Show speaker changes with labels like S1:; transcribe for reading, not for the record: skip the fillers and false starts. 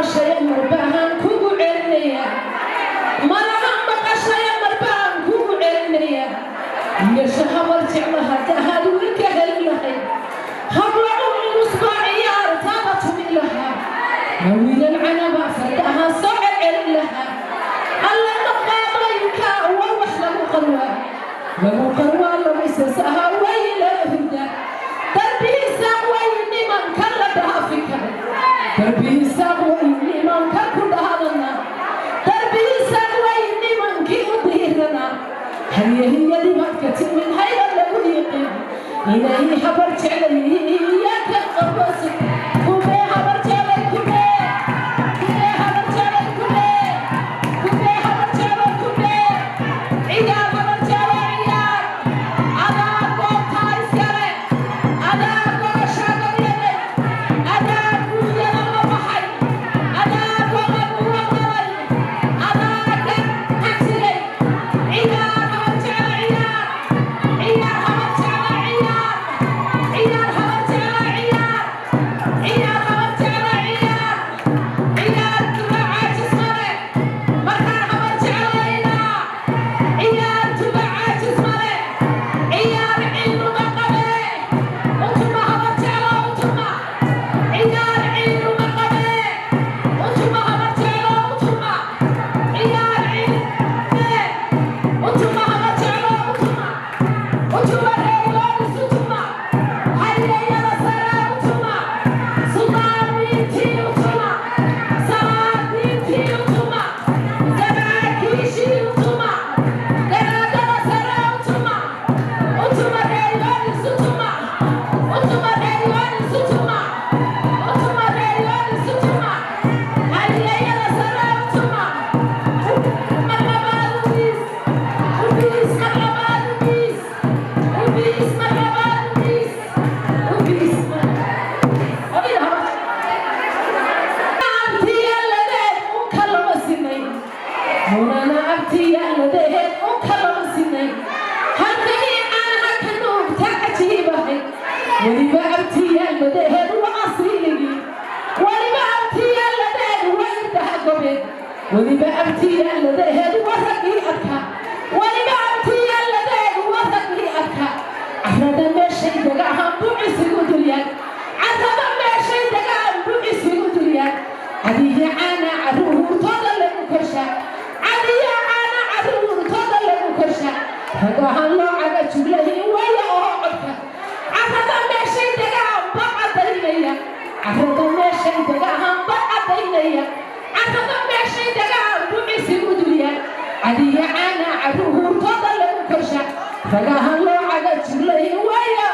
S1: Maqashaya marbahaan kugu celinaya, malaha maqashaya marbaan kugu celinaya. Wiilasha Habar Jecla haddaad wiilka heli lahayd, habla culus baa ciyaartaada tumi lahaa, ma wiilal canaba fardaha soo celcelin lahaa. Alla maqaadayinka waa wax lagu qarwaa, lagu qarwaa, lagu sasahaa, wayi lala hurdaa. Darbihiisaaq way nimanka la dhaafi kara, darbihiisaaq way nimanka ku dhaadana, darbihiisaaq way nimankii u diiranaa. Haryahiyadii baad ka timid, hayba lagu yiqin inay Habar Jeclayihiin ka qabas. Kumee Habar Jeclay? Kumee? Kumee Habar Jeclay? Kumee? Kumee Habar Jeclay? Kumee? Ciyaar, Habar Jeclay, ciyaar. Adaa goobtaa iskale, adaa gogoshaa gogladay, adaa guunyada la baxay, adaa gobol uga qalay, adaa ka jiray. Ciyaar, Habar Jeclay, ciyaar. Ciyaar, Habar Jeclay, ciyaar. Ciyaar, Habar Jeclay, ciyaar. Ciyaar, Habar Jeclay, ciyaar. Ciyaar tuba caajis male markaan Habar Jeclayna. Ciyaar tuba caajis male, ciyaar cilmuma qabe. Utuma, Habar Jeclo, utuma. Ciyaar cilmuma qabe. Utuma, Habar Jeclo, utuma. Ciyaar cilme. Utuma, Habar Jeclo, utuma. Utuma, reeryoodis utuma. Hayeeyada sare utuma. Suldaaniintii utuma. Salaadiintii utuma. Saraakiishii utuma. Garaadada sare utuma. Utuma, reeryoodis utuma. Utuma, reeryoodis utuma. Utuma, reeryoodis utuma. Hayeeyada sare utuma. Mar labaad ubiis. Ubiis, mar labaad ubiis. Ubiis, mar labaad ubiis. Ubiis. Oy, abtiyaaladeed unka lama sinay, munana abtiyaaladeed unka lama sinay. Halkii caanaha ka nuugta cajiibahay, weliba abtiyaaladeed waa asiiligii, weliba abtiyaaladeed waa irdaha gobeed, weliba abtiyaaladeed waa raggii adkaa, weliba abtiyaaladeed waa raggii adkaa. Carrada meeshay degaan bucisigu dulyaan, carrada meeshay degaan bucisigu dulyaan. Cadiya caana caruurtooda lagu korshaa, cadiya caana caruurtooda lagu korshaa. Ragahan loo caga juglahin waya oo codka. Carrada meeshay degaan ba caddaynaya, carrada meeshay degaan ba caddaynaya. Carrada meeshay degaan bucisigu dulyaan. Cadiya caana caruurtooda lagu korshaa. Ragahan loo caga juglahin waya.